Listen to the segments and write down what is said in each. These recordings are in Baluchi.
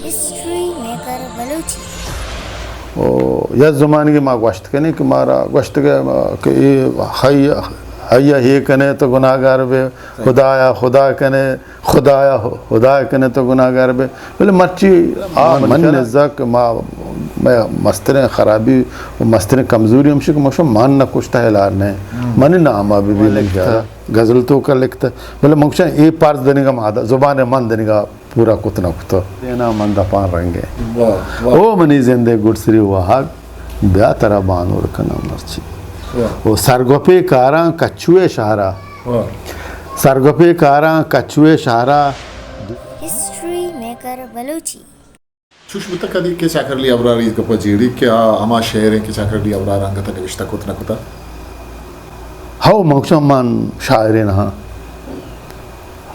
History maker Balochi. او یک زمانگے ما گوشت کنیں کہ مارا گوشتگ کہ اے ہئی، ہئی ہی کنے تو گناہگار بے، خدایا خدا کنے، خدایا خدا کنے تو گناہگار بے۔ بلے مرچی آ من نزا کہ ما، مئے مستریں خرابی و مستریں کمزوری ہمشی کہ مشو من نہ کشتہ ہلار نہ، منی نام بی بی لکھتہ، غزل توکا لکھتہ۔ بلے من گوشاں اے پرز دنگا ما دا، زبان من دنگا پورا کت نہ کتہ۔ دینا من دپاں رنگیں۔ واہ، واہ۔ او منی زندے گڈسری واہگ، بیا ترا بانور کناں مرچی۔ واہ۔ او سرگپے کاراں کچوے شہرا۔ واہ۔ سرگپے کاراں کچوے شہرا۔ History maker Balochi. چوش بوتہ کدی کہ چاکر علی ابرار ءِ گپ ءَ جیڑی کہ آ ہما شعر ایں کہ چاکر علی ابرار انگت ءَ نوشتہ کت نہ کتہ؟ ہو، من گوشاں من شاعرے نہ آں۔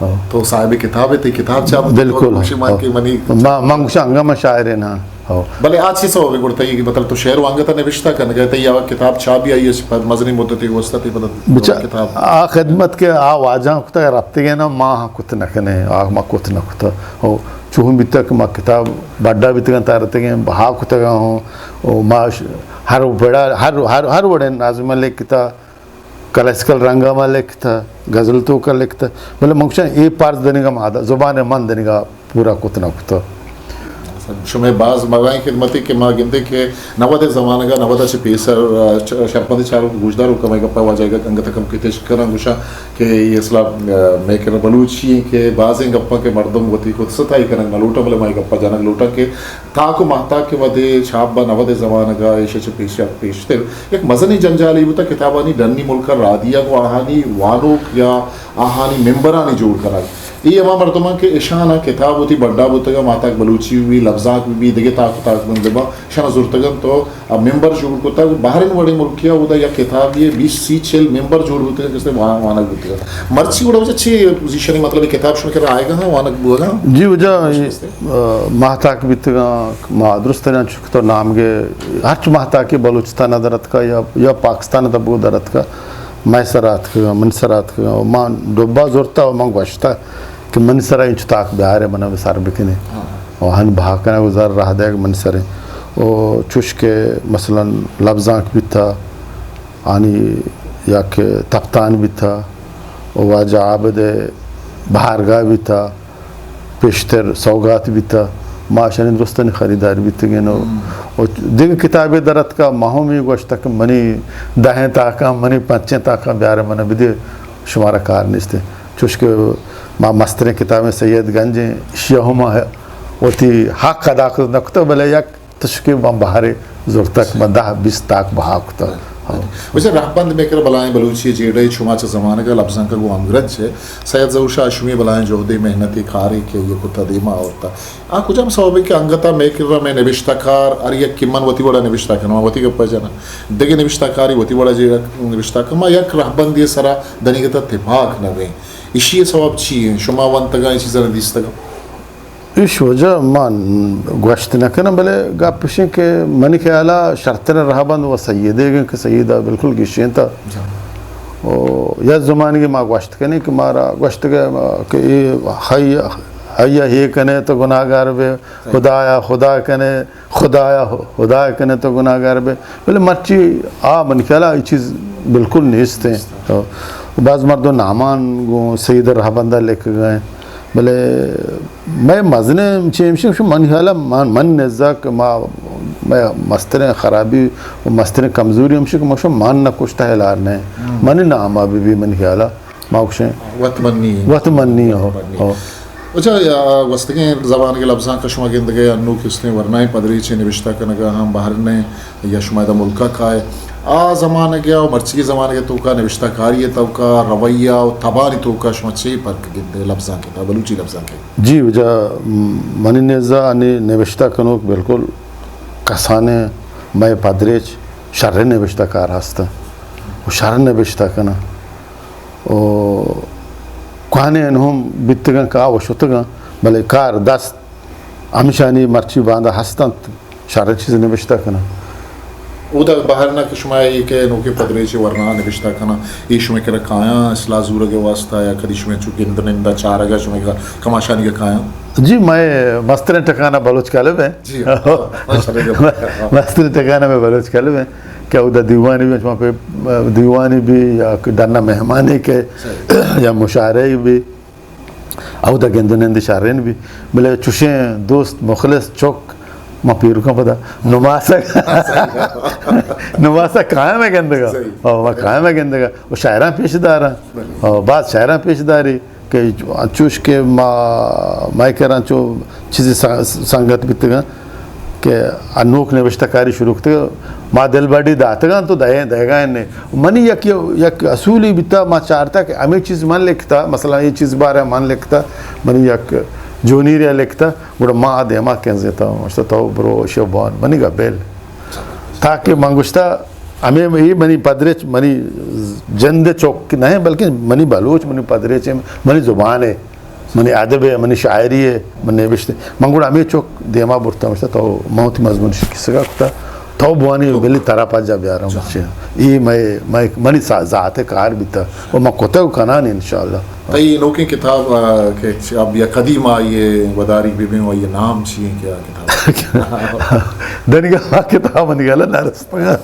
ہو۔ تو صاحب کتاب ئے، تئی کتاب چاپ بوتگ، بالکل، تو گوشے من ہو۔ کہ منی ما-، من گوشاں انگہ من شاعرے نہ آں۔ ہو۔ بلے آ چی سبب ایں گڑا تئی کہ مطلب تو شعر و انگت ءَ نوشتہ کنگ ءَ، تئی آ کتاب چاپ بی آئی اس پد مزنیں مدتے گوستہ تئی پدا بچا-، کتاب۔ آ خدمت کہ آ واجہاں کتہ رپتگیں نا، ما ہاں کت نہ کنیں، آ ما کت نہ کتہ۔ ہو۔ چون بیتگ کہ ما کتاب بڈا بیتگاں تارتگیں، بہا کتگاں ہوں، و ما ش-، ہر وڑا، ہر، ہر، ہر وڑیں ناظم لکھتا، کلاسیکل رنگا ما لکھتا، غزل توکا لکھتا، بلے من گوشاں اے پرز دنگا ما دا، زبان من دنگا پورا کت نہ کتا۔ شمئے باز مزائیں خدمتے کہ ما گندے کہ نود ءِ زمانگ ءَ، نود ءَ چہ پیسر، آ، چ-، شرپمندیں چاروک گوشداروک مئے گپ ءَ واجہ ءَ انگت کم کہ تشک کناں گوشاں کہ اے اصلاح، آ، مئے کرا بلوچی ایں کہ بازیں گپاں کہ مردم وتی خود ستائی کنگ نہ لوٹاں، بلے ما اے گپ ءَ جنگ لوٹاں کہ تاک و ماہتاک کہ وھدے چاپ با نود ءِ زمانگ ءَ ایش ءَ چہ پیش، پیشتر یک مزنیں جنجالے بوتگ کتابانی ڈنی ملک ءَ راہ دیگ و آہانی وانوک یا آہانی ممبرانی جوڑ کنگ۔ اے ہما مردماں کہ اشاناں کتاب وتی بڈا بوتگ ءَ، ماہتاک بلوچی بہ بی، لبزانک بہ بی، دگہ تاک و تاکبند باں، اشاناں زرتگ انت و آ ممبر جوڑ کتگ۔ بہرین وڑیں ملکے ءَ اودا یک کتابے ءَ بیست، سی، چل ممبر جور بوتگ ءَ، کسے وا-، وانگ بوتگ ءَ۔ مرچی گڑا واجہ چے پوزیشن ءَ، مطلب اے کتاب شمئے کرا آیگ ءَ ہاں، وانگ بوگ ءَ ہاں؟ جی واجہ، اے، آ، ماہتاک بیتگاں، ما درستاں چک تو نامگے ہرچ ماہتاکے بلوچستان ءَ در اتکا یا، یا پاکستان ءَ تبو در اتکا، مئے سرا اتکگاں، من سرا اتکگاں، و ما ڈبا زرتا و من گوشتا کہ منی سرا انچو تاک بیارے، منا بہ سر بکنے۔ ہاں۔ و ہن بہا کنگ و زر راہ دیگ منی سریں۔ و چوش کہ مثلاً لبزانک بیتا، آنی یا کہ تپتان بیتا، و واجہ عابد بہارگاہ بیتا، پیشتر سوگات بیتا، ما اشانی درستانی خریدار بیتگین و، و دگہ کتابے در اتکا، ما ہم اے گوشتا کہ منی دہیں تاکاں، منی پنچیں تاکاں بیارے منا بدے، شمارا کار نیست۔ چوش کہ ما مستریں کتابیں سید گنجیں، اشیا ہم وتی حق ادا کت نہ کتگ، بلے یک تشکے من بہرے زرتگ، من دہ بیست تاک بہا کتگ۔ ہاں۔ واجہ رہبند مئے کرا بلاہیں بلوچی جیڑہ اے، شما چہ زمانگ ءَ لبزانک ءَ گوں ہمگرنچ ئے۔ سید ظہور شاہ ہاشمی بلاہیں جہدے، محنتے، کارے کہ آئی ءَ کتا، دیما آورتا۔ آ کجام سوب ایں کہ انگتا مئے کرا مئے نبشتہ کار ہر یکے، من وتی وڑا نبشتہ کناں، من وتی گپا جناں، دگہ نبشتہ کارے وتی وڑا جیڑہ نبشتہ کن، ما یک رہبندے سرا دنیگتا تپاک نہ بیں۔ اشی سوب چی ایں؟ شما ونتگاں، اے چیزاں دیستگاں؟ ایش واجہ من گوشت نہ کناں، بلے گپ اش انت کہ منی خیالا شرتریں رہبند و سیدیگ انت کہ سید ءَ بالکل گیشینتا۔ و یک زمانگے ما گوشت کنیں کہ مارا گوشتگ کہ اے ہئی، ہئی ہی کنے تو گناہگار بے، خدایا خدا کنے، خدایا خدا کنے تو گناہگار بے۔ بلے مرچی آ منی خیالا اے چیز بالکل نیست انت۔ تو باز مردم نامان گوں سید رہبند ءَ لکھگ ءَ انت۔ بلے مئے مزنیں چیمشی من خیالا من، من نزا کہ ما، مئے مستریں خرابی و مستریں کمزوری ہمشی کہ ما شما من نہ کشتہ ہلار نہ۔ منی نام ءَ بہ بی منی خیالا۔ ما گوشیں وت منی۔ وت منی ہو۔ وت منی۔ ہو۔ اچھا، یا گوستگیں زمانگ ءِ لبزانک ءَ شما گندگ ءَ انو کسلیں ورنائیں پدریچے نبشتہ کنگ ءَ ہم بہر نہ یا شما ادا ملک ءَ کائے۔ آ زمانگ ءَ و مرچیگیں زمانگ ءِ توکا نبشتہ کاری ءِ توکا رویہ و تبانی توکا شما چے فرق گندے لبزانک ءِ تہا، بلوچی لبزانک ءِ؟ جی، واجہ، م-، منی نیزا انی نبشتہ کنوک بالکل کسانیں مئے پدریچ شریں نبشتہ کار ہستن و شر نبشتہ کنن۔ و کوہنیں انہم بیتگاں کہ آ و شتگاں، بلے کار دست ہمیشانی مرچی باندا ہست انت، شریں چیز نبشتہ کناں۔ اودا بہر نہ کہ شما اے کہ نوکیں پدریچ ورنا نبشتہ کناں، اے شمئے کرا کایاں اصلاح زورگ ءِ واسطہ یا کدی شمئے چو گند نند ءَ چارگ ءَ شمئے کرا کماشانی ءَ کایاں؟ جی، مئے مستریں ٹکانہ بلوچ کلب ایں۔ جی، ہاں، ہاں، شریں گپ۔ مستریں ٹکانہ مئے بلوچ کلب ایں کہ اودا دیوانے بی، شما پہ دیوانے بی یا کہ ڈنا مہمانے کہ صحیح۔ یا مشاعرہ بی، اودا گند و نند شریں بی، بلے چوشیں دوست مخلص چک ما پیرکاں پدا نماسا، نماسا قائم ءَ گندگا۔ صحیح۔ او، ما قائم ءَ گندگا۔ و شاعراں پیش داراں۔ بلے۔ او، بعض شاعراں پیش داری کہ چوش کہ ما، مئے کراں چو چیزی سا-، سنگت بیتگاں۔ کہ انوک نبشتہ کاری شروع کتگ، ما دل بڈی داتگاں تو دئے، دئیگا نے۔ منی یک، یک اصولی بیتا، ما چارتا کہ ہمے چیز من لکھتا، مثلاً اے چیز بارے من لکھتا، منی یک جونیرے لکھتا، گڑا ما آ دیما کنزیتا، گوشتا تو برو شو بوان، منی گا بیل۔ تاکہ من گوشتا، ہمے اے منی پدریچ، منی جند چک نہ، بلکہ منی بلوچ، منی پدریچ، منی زبان ہے۔ منی ادب ء، منی شاعری ء، من نبشتہ، من گڑا ہمے چک دیما برتاں، گوشتہ تو من وتی مضمون شکستگا کتا، تو بوانی بلی ترا پجا بیاراں بچے۔ اے مئے، مئے، منی سا-، ذات ء کار بیتا و من کتگ و کنان انشاءاللہ۔ تئی نوکیں کتاب، آ، کہ چ-، اب یا کدی ما آئی ء وداری بہ بیں و آئی ء نام چی ایں کہ آ کتاب؟ دنیگا آ کتاب منی گل ء نہ رستگا۔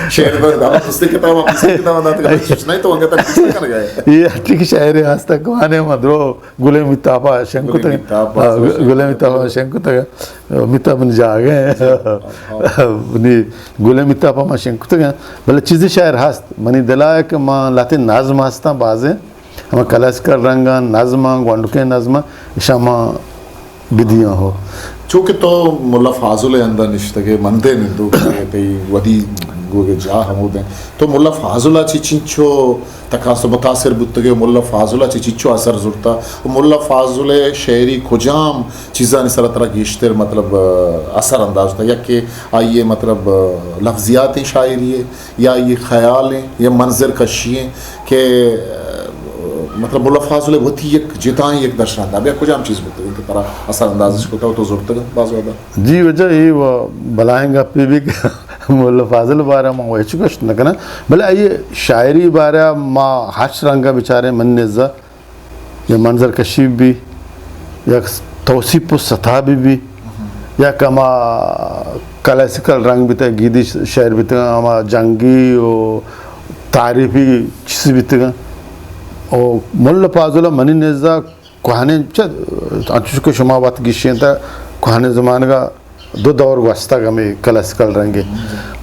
شعر بر دعوت دوستی کتاب، آپ دوستی کتاب داتگا، سوچنا ہے تو انگت دوستی کرنا ہے۔ یہ اچھی شاعری ہستا کوانے ما درو گلیں میتاپا شنگ کتگ۔ گلیں میتاپا، ہاں، گلیں میتاپا شنگ کتگ۔ میتاپ منی جاگہ ہیں۔ ہاں، ہاں۔ منی گلیں میتاپا ما شنگ کتگ۔ بلے چیزی شاعر ہست۔ منی دلا ہے کہ ما لہتیں نظم ہستاں بازیں۔ ہما کلاسیکل رنگاں، نظماں، گونڈکیں نظماں، اشاں ما بدیاں ہو۔ چونکہ تو ملا فاضل ء ہندا نشتگ ئے، مندے نندوک ئے، تئی ودی گوگ ء جاہ ہمود انت۔ تو ملا فاضل ء چہ چنچو تکاس متاثر بوتگ ئے، ملا فاضل ء چہ چنچو اثر زرتا، و ملا فاضل ء شعری کجام چیزانی سرا ترا گیشتر، مطلب، اثر انداز بوتا؟ یکے آئی ء، مطلب، لفظیات شاعری ء، یا آئی ء خیال ء، یا منظر کشی ء کہ مطلب، ملا فاضل ء وتی یک جتائیں یک درشان داب یا کجام چیز بوتگ کہ ترا اثر انداز اش کتگ و تو زرتگ انت باز وہدا؟ جی، واجہ، اے و بلاہیں گپے بی کہ ملا فاضل بارہ ما و ہچ گوشت نہ کناں، بلے آئی شاعری بارہ ما ہرچ رنگا بچاریں من نزا یا منظر کشی بی، یا توصیف و ستا بی بی، یا کہ ہما کلاسیکل رنگ بیتگ، گیدی شعر بیتگ، ہما جنگی و تعریفی چیز بیتگ۔ و ملا فاضل منی نزا کوہنیں، چہ، انچوش کہ شما وت گیشینتا، کوہنیں زمانگا دو دور گوستگ ہمے کلاسیکل رنگے۔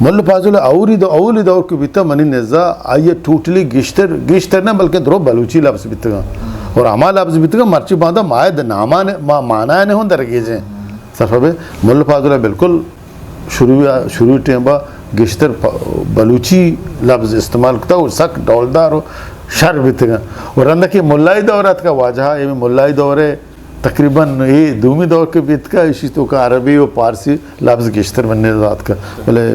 ملا فاضل اوری دو، اولی دور کہ بیتا منی نزا آئی ٹوٹلی گیشتر، گیشتر نہ بلکہ درو بلوچی لفظ بیتگاں۔ اور ہما لفظ بیتگاں مرچی باندا ما اے نامان، ما معنی نے ہوں درگیجیں۔ صرف ابے ملا فاضل بالکل شروع، شروع ٹیم با گیشتر پ-، بلوچی لفظ استعمال کتا اور سک ڈولدار و شر بیتگاں۔ اور رندا کہ ملائی دور اتکا واجہ، اے ملائی دور ہے، تقریباً اے دومی دور کہ بیتکا، اشی توکا عربی و پارسی لفظ گیشتر من نزا اتکا۔ بلے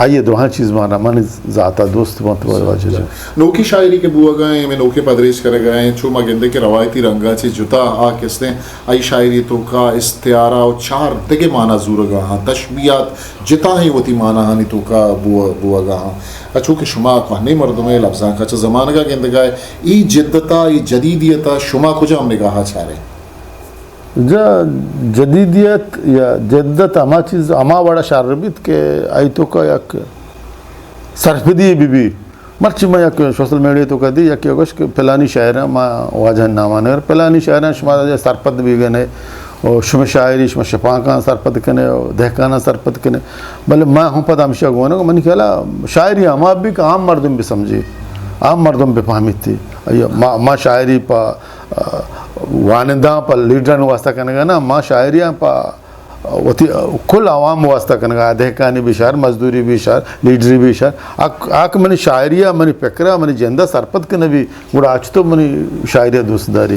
آئی دراہیں چیز مانا من ذاتا دوست بنت و واجہ جی۔ نوکی شاعری کہ بوگا ہیں، ہمیں نوکی پدریچ کرگا ہیں، چو ما گندے کہ روایتی رنگا چے جتا آ کستیں، آئی شاعری توکا استعارہ و چار دگہ مانا زورگا ہاں، تشبیہات جتا ہیں وتی مانا ہانی توکا بو-، بوگا ہاں۔ اچو کہ شما کوہنیں مردمے لبزانک ء چہ زمانگ ء گندگ ء، اے جدت ء، اے جدیدیت ء شما کجام نگاہ ء چارے؟ جا، جدیدیت یا جدت ہما چیز، ہما وڑ ء شر بیت کہ آئی توکا یک سرپدی بہ بی۔ مرچی ما یک سوشل میڈیا توکا دی، یکے گوش کہ پلانی شاعراں ما واجہ نامان ور، پلانی شاعراں شما سرپد بیگنے، و شمئے شاعری شما شپانکاں سرپد کنے و دہکاناں سرپد کنے۔ بلے ما ہم پدا ہمشی ء گون آں، منی خیال ء شاعری ہما بی کہ عام مردم بہ سمجھی، عام مردم بہ فہمیتی۔ آئی ء ما، ما شاعری پہ، آ، واننداں، پہ لیڈرانی واسطہ کنگ ء نہ، ما شاعری ء پہ وتی، آ، کل عوام واسطہ کنگ ء، دہکانی بی شر، مزدوری بی شر، لیڈری بی شر۔ آ کہ، آ کہ منی شاعری ء، منی فکر ء، منی جند ء سرپد کنہ بی، گڑا آ چتو منی شاعری ء دوست داری۔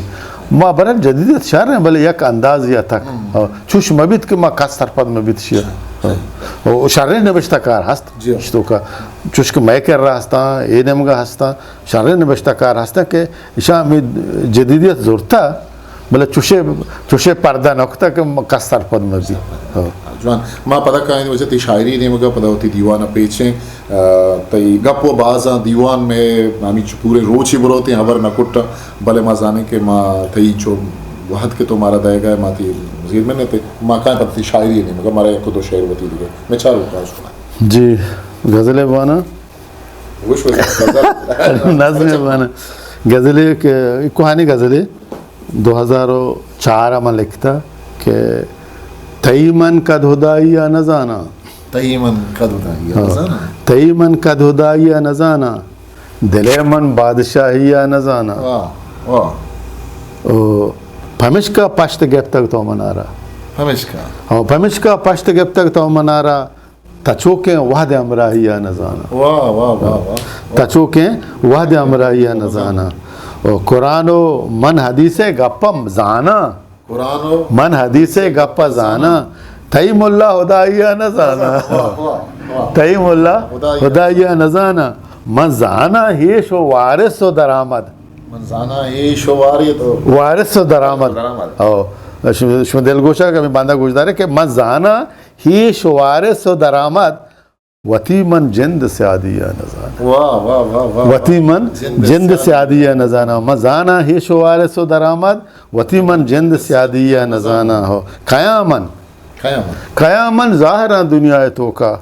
ما برحال جدیدیت شر ہیں، بلے یک اندازے ء تک۔ ہم۔ آ، چوش مہ بیت کہ ما کس سرپد مہ بیت شی ء۔ ہم۔ و شریں نبشتہ کار ہست۔ جی۔ اشتوکا چوش کہ مئے کرا ہستاں، اے نیمگا ہستاں، شریں نبشتہ کار ہستاں کہ اشاں ہمے جدیدیت زرتا، بلے چوشے، چوشے پردہ نہ کتا کہ کس سرپد مہ بی۔ ہو۔ جوان، ما پدا کائیں واجہ تئی شاعری نیمگا، پدا وتی دیوان ء پیچیں۔ آ، تئی گپ و بازاں دیوان میں ہمینچو پورے روچی بروتیں، ہبر نہ کٹا، بلے ما زانیں کہ ما تئی چو وہد کہ تو مارا دئیگا، ما تئی زیر منت، ما کائیں پدا تئی شاعری نیمگا، مارا یک و دو شعر وتی دیگہ میں چار وقت کناں۔ جی، غزلے بوانا۔ وش وش غزل۔ نظمے بوانا۔ غزلے کہ کوہانی غزلے۔ دو ہزار و چار ء من لکھتا کہ تئی من کد ہدائی ء نہ زاناں۔ تئی من کد ہدائی ء نہ ہاں۔ زاناں۔ تئی من کد ہدائی ء نہ زاناں، دل ء من بادشاہی ء نہ زاناں۔ واہ، واہ۔ او پمشکا پشت گپتگ تو منارا۔ پمشکا۔ ہاں، پمشکا پشت گپتگ تو منارا۔ تچوکیں وہد ہمراہی ء نہ زاناں۔ واہ، واہ، واہ، واہ، واہ۔ تچوکیں وہد ہمراہی ء نہ زاناں۔ او قرآن و من حدیث ء گپ ء زاناں۔ قرآن و من حدیث ء گپ ء زاناں۔ تئی ملا ہدائی ء نہ زاناں۔ واہ، واہ، واہ۔ تئی ملا ہدائی ء ہدائی ء نہ زاناں۔ من زاناں ہیش و وارث و درآمد۔ من زاناں ہیش و وارث و وارث و درآمد۔ درآمد۔ او، شما، شما دلگوشا کہ ہمے باندا گوشدارے کہ من زاناں ہیش وارث و درآمد، وتی من جند سیادی ء نہ زاناں۔ واہ، واہ، واہ، واہ۔ وتی من جند جند سیادی۔ سیادی ء نہ زاناں۔ من زاناں ہیش وارث و درآمد، وتی من جند سیادی ء نہ زاناں۔ ہو۔ کیا من؟ کیا من؟ کیا من ظاہراں دنیا ء توکا؟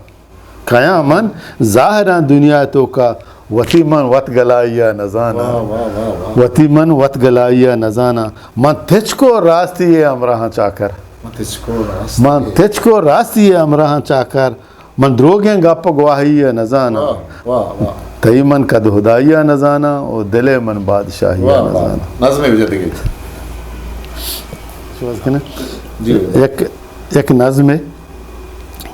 کیا من ظاہراں دنیا ء توکا؟ وتی من وت گلائی ء نہ زاناں۔ واہ، واہ، واہ، واہ۔ وتی من وت گلائی ء نہ زاناں۔ من تچک و راستی ء ہمراہاں چاکر۔ من تچک و راستی۔ من تچک و راستی ء ہمراہاں چاکر۔ من دروگیں گپ ء گواہی ء نہ زاناں۔ واہ، واہ، واہ۔ تئی من کد ہدائی ء نہ زاناں و دل ء من بادشاہی ء واہ، نہ واہ۔ زاناں۔ نظمے بجا دگہ۔ شوز کنہ؟ جی۔ یک، یک نظمے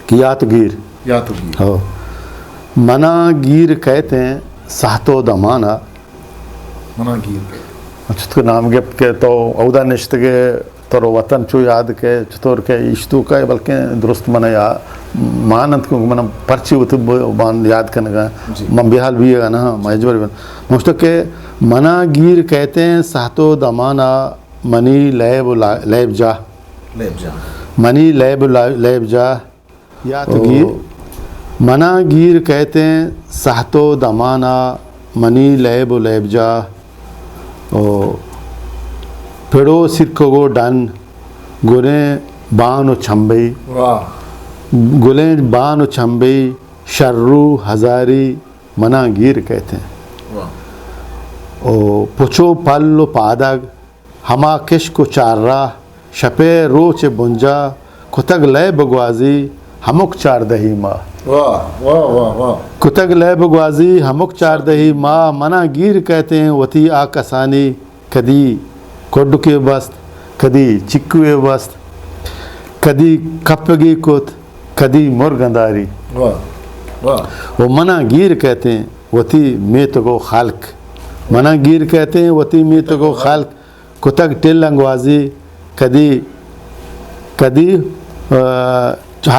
کہ یات گیر۔ یات گیر۔ ہو۔ منا گیر کئیتیں سہت و دمانا۔ منا گیر کئیت۔ چتکہ نام گپت کہ تو اودا نشتگے، ترو وطن چو یاد کہ چطور کہ ایشتو کہ بلکہ درست من یا مان انت کہ من پرچی وت ب-، بان یاد کنگا۔ جی۔ من بیحال بیگا نہ، مجبور بن۔ مشتو کہ منا گیر کئیتیں سہت و دمانا منی لیب و لا-، لیب جاہ۔ لیب جاہ۔ منی لیب و لا-، لیب جاہ۔ یات گیر۔ منا گیر کئیتیں سہت و دمانا منی لیب و لیب جاہ۔ او پڑو سرکگ و ڈن گلیں بان و چمبئی۔ واہ۔ گلیں بان و چمبئی شرو ہزاری منا گیر کئیتیں۔ واہ۔ او پچو پل و پادگ ہما کشک و چارراہ، شپے روچ بنجاہ کتگ لیب گوازی ہمک چاردہی ماہ۔ واہ، واہ، واہ، واہ۔ کتگ لیب گوازی ہمک چاردہی ماہ، منا گیر کئیتیں وتی آ کسانی، کدی کڈکے بست، کدی چکوے بست، کدی کپگی کت، کدی مرگنداری۔ واہ، واہ۔ و منا گیر کئیتیں وتی میتگ و خلق۔ منا گیر کئیتیں وتی میتگ و خلق۔ کتگ ٹیل انگوازی، کدی، کدی، آ،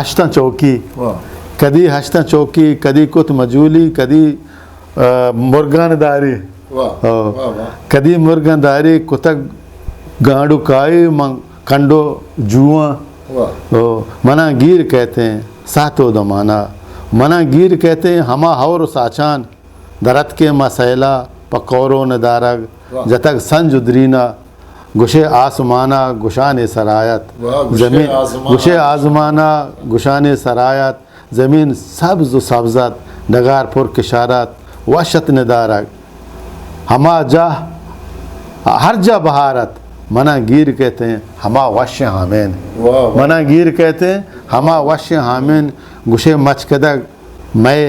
ہشتاں چوکی۔ واہ۔ کدی ہشتاں چوکی، کدی کت مجولی، کدی، آ، مرگان داری۔ واہ، آ، واہ، واہ۔ کدی مرگان داری، کتگ گانڈو کائی من کنڈو جوان۔ واہ۔ آ، منا گیر کئیتیں سہت و دمانا۔ منا گیر کئیتیں ہما ہور و ساچان۔ درتکیں ما سیلا پہ کورون دارگ، واہ۔ جتگ سنج و درینا، گشے آسمانا گشانے سرایت۔ واہ، گشے زمین، آسمانا۔ گشے آسمانا گشانے سرایت، زمین سبز و سبزت، ڈگار پر کشارت، وشت ندارگ۔ ہما جاہ، ہر جاہ بہارت، منا گیر کئیتیں ہما وشیں ہامین۔ واہ، واہ۔ منا گیر کئیتیں ہما وشیں ہامین، گشے مچکدگ مئے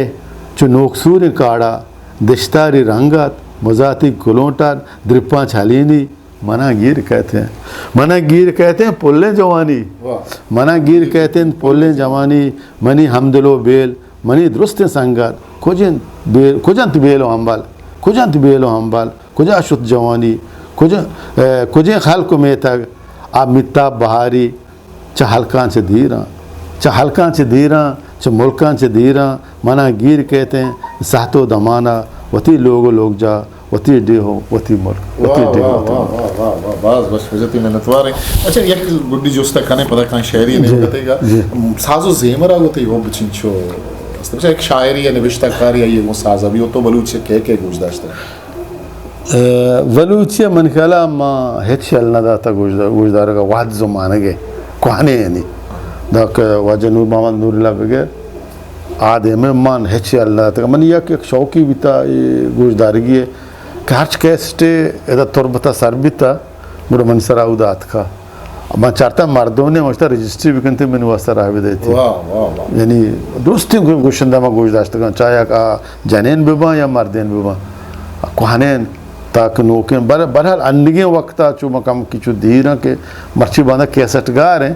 چو نوکسوریں کاڑا دشتاری رنگ ات، مزاتی کلونٹان درپاں چلینی، منا گیر کئیتیں۔ منا گیر کئیتیں پلیں جوانی۔ واہ۔ منا گیر کئیتیں پلیں جوانی، منی ہمدل و بیل، منی درستیں سنگت، کج انت بیل، کج انت بیل و ہمبل، کج انت بیل و ہمبل، کجا شت جوانی، کج، اے، کجیں خلق و میتگ، آ میتاب بہاری، چہ ہلکاں چہ دیراں، چہ ہلکاں چہ دیراں، چہ ملکاں چہ دیراں، منا گیر کئیتیں سہت و دمانا، وتی لوگ و لوگجاہ، وتی ڈیہہ ءُ وتی ملک، وتی واہ، ڈیہہ ءُ واہ، وتی واہ، ملک۔ واہ، واہ، واہ، باز وش، بزاں تئی منتوار ایں۔ اچھا، یک گڈی جست ءَ کنیں، پدا کاں شعری جی، نیمگتے گا۔ جی۔ سازو زیمر ءَ گوں تئی حب چنچو است؟ اچھا، یک شاعرے یا نبشتہ کارے آئی ءَ گوں ساز ءَ بی، ءُ تو بلوچی ءَ کئے کئے گوش داشتگ؟ ءَ، بلوچی ءَ من خیال ءَ ما ہچ یل نہ داتگ گوشدا-، گوشدارگ ءَ، وھد زمانگ ءَ کوہنیں یعنی۔ دانکہ واجہ نور محمد نور اللہ بگر آ دیم ءَ من ہچ یل نہ داتگ۔ من یک، یک شوقی بیتا اے گوشدارگی ءَ کہ ہرچ کیسٹے ادا تربت ءَ سر بیتا، گڑا من سرا اودا اتکا۔ من چارتا مردم نے مشتا رجسٹری بکنتے، منی واسطہ راہ بدیتی۔ واہ، واہ، واہ۔ یعنی درستیں گو-، گوشندہ ما گوش داشتگاں، چاہے آ جنین بباں یا مردین بباں، کوہنین تاکہ نوکیں۔ بر-، برحال انگیں وقتا چو ما کم کی چو دیراں کہ مرچی باندا کیسٹ گار ہیں،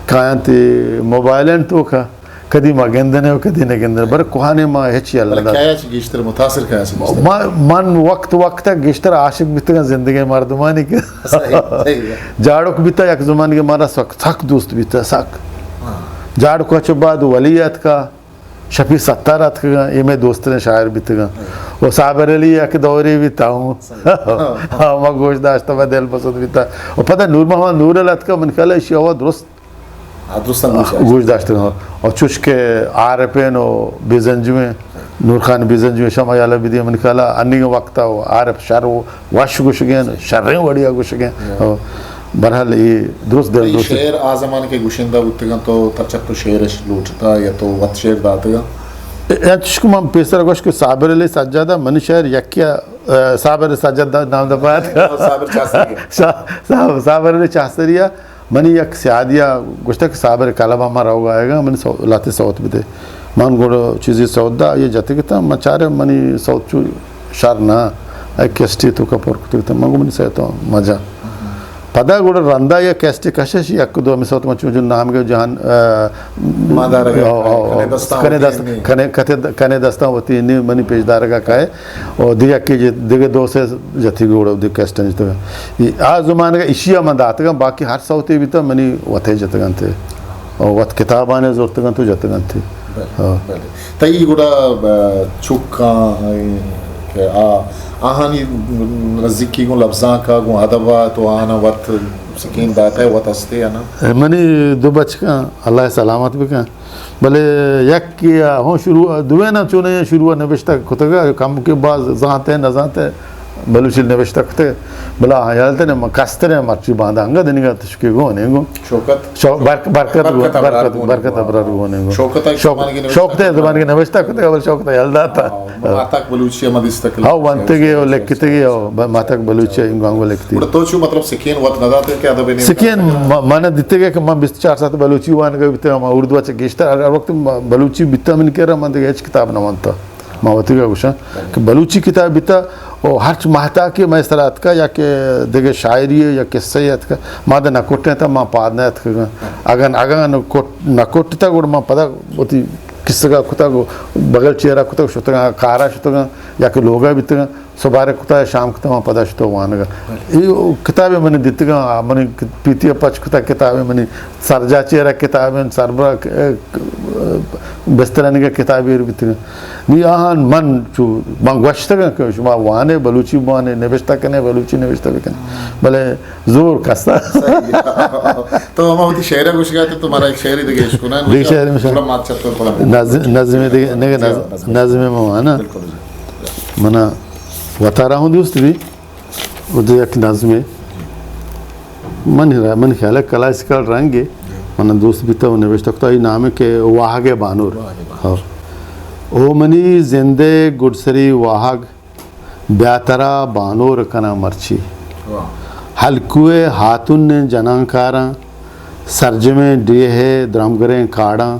کایاں تے موبائل ہیں تو کا۔ کدی ما گندنے و کدی نہ گندنے، بر کوہانے ما ہچ یل نہ بلے دات۔ کیا چی گیشتر متاثر کیا چی گیشتر؟ ما، من وقت وقت گیشتر عاشق بیتگاں زندگی مردمانی کہ صحیح، صحیح ہے۔ جاڑک بیتا یک زمانے کہ مارا سک، سک دوست بیتا، سک۔ ہاں۔ جاڑک چ بعد ولی اتکا، شفیع ستار اتکگاں، اے مئے دوستیں شاعر بیتگاں۔ ہاں۔ و صابر علی یک دورے بیتا ہوں۔ صحیح۔ ہاں، ما گوش داشتا، ما دل پسند بیتا۔ و پدا نور محمد نور ال اتکا، من خیال ہے اشی ہوا درست آ، درستاں گوش داشت۔ گوش داشتگ، ہاں۔ اور چوش کہ عارفین و بیزنجویں، نور خان بیزنجویں شما یالا بدی، من خیالا انیگ وقتا و عارف شر و وش گوشگین، شریں وڑیا گوشگین۔ ہاں۔ اور برحال یہ درست دل اے دوست۔ شعر آ زمان کے گوشندہ بوتگاں تو تچک تو شعرش لوٹتا یا تو وت شعر داتگا؟ یا چوش کہ من پیسر گوش کہ صابر علی سجادہ من شعر یکیا، آ، صابر سجادہ نام دا پات۔ صابر چاستری۔ صا-، صاحب، صابر علی چاستریا۔ منی یک سیادی ء گوشتگ کہ صابر کلب ء ما روگ ء آیگ ء، منی سو-، لہتے سوت بدے۔ من گڑا چیزے سوت دا، آئی ء جتگ اتاں، من چارے منی سوت چو شر نہ، اے کیسٹی توکا پر کتگ اتاں، من گو منی سیت ء مجا۔ پدا گڑا رندا یک کیسٹی کشش، یک دو ہمے سوت من چو جو نام گے جہان، ء، مادار گے، او، او، کنے او، دستاں کنے وتی دست-، نی۔ کنے، کتے د-، کنے دستاں وتی نی منی پیش دارگ ء کائے۔ او دگہ کہ جے، دگہ دو سے جتی گوڑا دگہ کیسٹاں جتگ۔ ای آ زمانگ ء اشی ء من داتگاں، باقی ہر سوتے بیتا منی وتے جتگ انت۔ او وت کتابانے زرتگ انت و جتگ انت۔ بلے، ہاں۔ بلے۔ تئی گڑا، ب-، چکاں، اے، کہ آ، آہانی نزیکی گوں لبزانک ء گوں ادب ء تو آہاں وت سکین داتہ وت ہستے یا نا؟ منی دو بچکاں اللہ سلامت بکن۔ بلے یکے ء ہوں شروع، دوئیناں چونیں شروع ء نبشتہ کتگ ء کم کہ باز زانت ء نہ زانت ء بلوچی نبشتہ کتگ، بلے آ حیال تنے من کستر ء مرچی باندا انگت دنیگا تشکے گون ایں گون۔ شوکت؟ شو-، برک-، برکت گون، برکت ابرار برکت، گون ایں برکت گون۔ ابرار گون ایں گون۔ شوکت ء شوک-، زمانگی نبشتہ شوکت ء کتگ۔ زمانگی نبشتہ کتگ، بلے شوکت ء یل داتا۔ ہاں، ماتاک بلوچی ء ما دیستگ۔ ہاں، ونتگے و لکھتگے و ب-، ماتاک بلوچی ء انگو انگو لکھتی۔ گڑا تو چو مطلب سکین وت نہ داتگ کہ ادب ء نیم سکین م-، من دیتگ کہ من بیست چار ساعت بلوچی وانگ بیتگ، ما اردو ء چہ گیشتر ہر وقت م-، بلوچی بیتگ من کرا، من دگہ ہچ کتاب نہ وانتا۔ ما وتیگا گوشاں کہ بلوچی کتاب بیتا و ہرچ ماہتاکے مئے سرا اتکا یا کہ دگہ شاعری یا قصہ اتکا، ما دے نہ کٹیں تا ما پاد نہ اتکگاں۔ اگن، اگن کٹ-، نہ کٹتا گڑا ما پدا وتی قصہ کتگ و بغل چیرا کتگ شتگاں، کارا شتگاں یا کہ لوگا بیتگاں۔ سبارگ کتا، شام کتا، من پدا شتو وانگا۔ اے کتابے منی دیتگاں، منی پیتی ء پچ کتا کتابے منی سرجاچی را کتابے سربرا ک-، بسترانی کا کتابے رو بیتگاں۔ نی آہان من چو، من گوشتگاں کہ شما وانے بلوچی بوانے، نبشتہ کنے بلوچی نبشتہ بکنے۔ بلے زور کسا۔ صحیح۔ تو ہما وتی شعرہ گوشگا تو تمہارا ایک شعری دیگه اشکنن۔ دیگه شعر میں شعر۔ نظم، نظم دیگه، نظم۔ نظم میں وانا۔ بالکل۔ منا وتارا ہوں دوست بی، او دے یک نظمے۔ من را-، من خیال ہے کلاسیکل رنگے۔ من دوست بیتا و نوشتہ کتا، ای نام ہے کہ واہگ بانور۔ واہگ بانور۔ ہاں۔ او منی زندے گڈسری واہگ، بیا ترا بانور کناں مرچی۔ واہ۔ ہلکوئے ہاتن جناں کاراں، سرجمیں ڈیہہ درمگریں کاڑاں،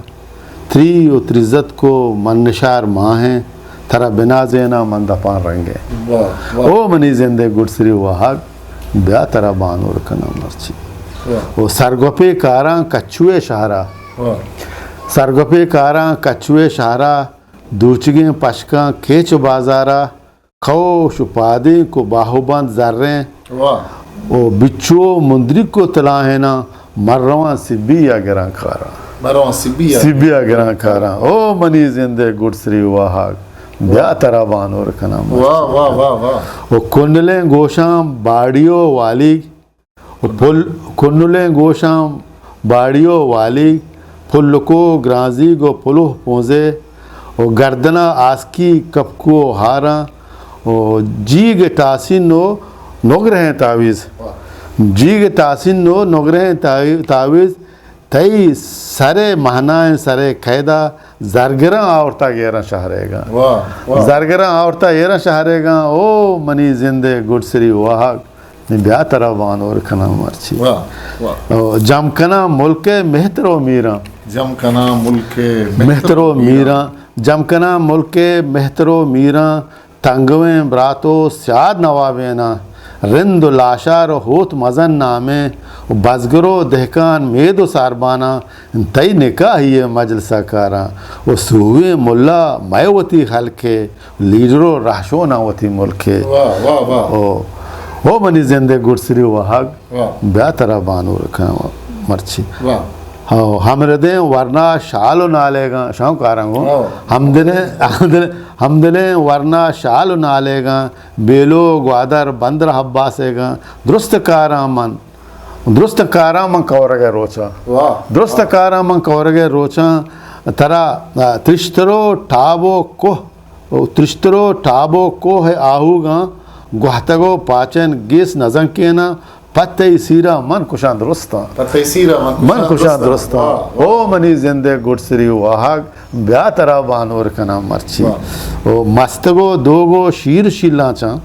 تری و تریزتک و منشار ماہیں، ترا بنازیناں من دپاں رنگیں۔ واہ، واہ۔ او منی زندے گڈسری واہگ، بیا ترا بانور کناں مرچی۔ واہ۔ او سرگپے کاراں کچوئے شہرا۔ واہ۔ سرگپے کاراں کچوئے شہرا، دوچگیں پشکاں کیچ و بازارا، کئوش و پادینک و باہوبند زریں۔ واہ۔ و بچو و مندریک و تلاہیناں، من رواں سبی ء گراں کاراں۔ من رواں سبی ء۔ سبی ء گراں کاراں۔ او منی زندے گڈسری واہگ، بیا ترا بانور کناں مرچی۔ واہ، واہ، واہ، واہ۔ و کنلیں گوشاں باڑی و والیگ، و پل، کنلیں گوشاں باڑی و والیگ، پلکو گرانزیگ و پلوہ پونزے، و گردنا آسکی کپکو و ہاراں، و جیگ ٹاسین و نگرہیں تاویز۔ واہ۔ جیگ ٹاسین و نگرہیں تاوی-، تاویز، تئی سرے مہنائیں سرے قیدا زرگراں آورتا گیراں شہریگاں۔ واہ، واہ۔ زرگراں آورتا گیراں شہریگاں، او منی زندے گڈسری واہگ، نی بیا ترا بانور کناں مرچی۔ واہ، واہ۔ او جم کناں ملک مہتر و میراں۔ جم کناں ملک مہتر و میراں۔ جم کناں ملک مہتر و میراں۔ تنگویں برات و سیاد نوابیناں، رند و لاشار و ہوت مزن نامیں، و بزگر و دہکان مید و سارباناں، تئی نکاحی ء مجلس ء کاراں، و سوویں ملا مئے وتی خلقے، لیڈر و رہشوناں وتی ملکے۔ واہ، واہ، واہ۔ او، او منی زندے گڈسری واہگ، واہ۔ بیا ترا بانور کناں مرچی۔ واہ۔ ہو، ہمردیں ورنا شال و نالیگاں، شاں کاراں گوں۔ ہو۔ ہمدلیں، ہمدلیں، ہمدلیں ورنا شال و نالیگاں، بیلو گوادر بندر حباسیگاں، درست کاراں من، درست کاراں من کورگ ء روچاں۔ واہ۔ درست کاراں من کورگ ء روچاں، ترا، آ، ترشترو ٹاب و کوہ، و ترشترو ٹاب و کوہ آہوگاں، گوہتگ و پاچن گیس نزنکیناں، پہ تئی سیرا من کشاں درستاں۔ پہ تئی سیرا من من کشاں کشاں درستاں۔ درستاں۔ واہ، واہ۔ او منی زندے گڈسری واہگ، بیا ترا بانور کناں مرچی۔ واہ۔ او مستگ و دوگ و شیر شیلاں چاں۔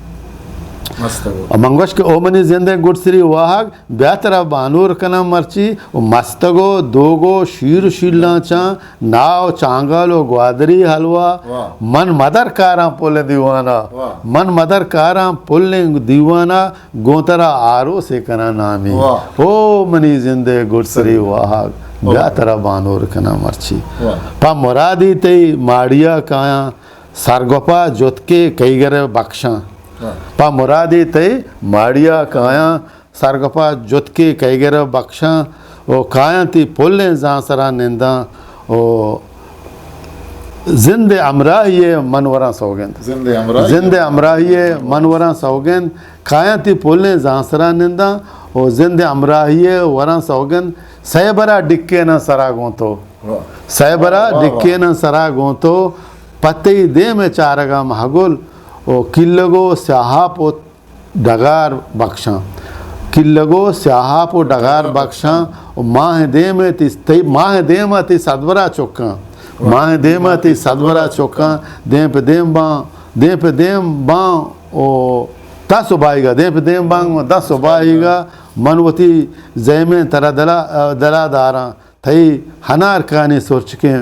مستگ و۔ من گوش کہ او منی زندے گڈسری واہگ، بیا ترا بانور کناں مرچی۔ و مستگ و دوگ و شیر شیلاں چاں، ناو چانگل و گوادری حلوا۔ واہ۔ من مدر کاراں پلیں دیوانا۔ واہ۔ من مدر کاراں پلیں دیوانا۔ گوں ترا آروسے کناں نامی۔ واہ۔ او منی زندے گڈسری واہگ، واہ۔ بیا ترا بانور کناں مرچی۔ واہ۔ پہ مرادی تئی ماڑیا کایاں، سرگپا جتکے کئیگر بخشاں۔ واہ۔ پہ مرادی تئی ماڑیا کایاں، سرگپا جتکے کئیگر بخشاں، و کایاں تی پلیں زانسرا ننداں، و زند ہمراہی ء من وراں سوگند۔ زند ہمراہی ء۔ زند ہمراہی ء من وراں سوگند۔ کایاں تی پلیں زانسرا ننداں و زند ہمراہی ء وراں سوگند۔ سئے برا ڈکیناں سرا گوں تو۔ واہ۔ سئے برا واہ، واہ۔ ڈکیناں سرا گوں تو۔ پہ تئی دیم ء چارگا مہگل و کلگ و سیاہاپ و ڈگار بخشاں۔ کلگ و سیاہاپ و ڈگار بخشاں و ماہ دیم ء تی، تئی ماہ دیم ء تی صدبرا چکاں۔ ماہ دیم ء تی صدبرا چکاں۔ دیم پہ دیم باں، دیم پہ دیم باں و داں سباہیگا، دیم پہ دیم باں و داں سباہیگا من وتی زیمیں ترا دلا، دلا داراں۔ تئی ہنارکانی سرچکیں،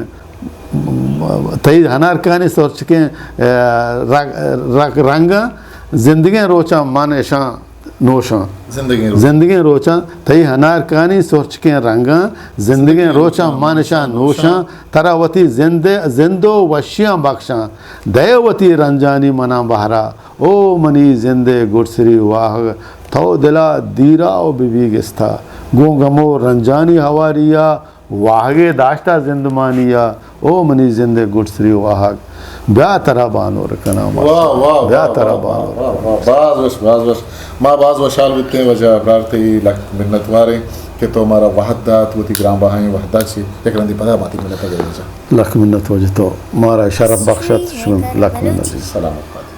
تئی ہنارکانی سرچکیں، ء، رگ، رگ، رنگاں زندگیں روچاں من اشاں نوشاں۔ زندگیں روچ۔ زندگیں روچاں تئی ہنارکانی سرچکیں رنگاں زندگیں روچاں من اشاں نوشاں۔ ترا وتی زند، زند و وشیاں بخشاں۔ دئے وتی رنجانی مناں بہرا۔ او منی زندے گڈسری واہگ، تو دلا دیرا و ببی گستا۔ گوں گم و رنجانی ہواریا، واہگے داشتا زندمانیا۔ او منی زندے گڈسری واہگ، بیا ترا بانور کناں مرچی۔ واہ، واہ، بیا واہ، ترا واہ، بانور واہ، واہ، واہ۔ باز وش، باز وش۔ ما باز وشحال بیتیں واجہ ابرار، تئی لک منتواریں کہ تو مارا وہد دات، وتی گران بہائیں وہدا چہ۔ یک رندے پدا ما تئی ملتا گریں واجہ۔ لک منت واجہ، تو مارا شرف بخشت، شمے لک منت۔ سلامت بات۔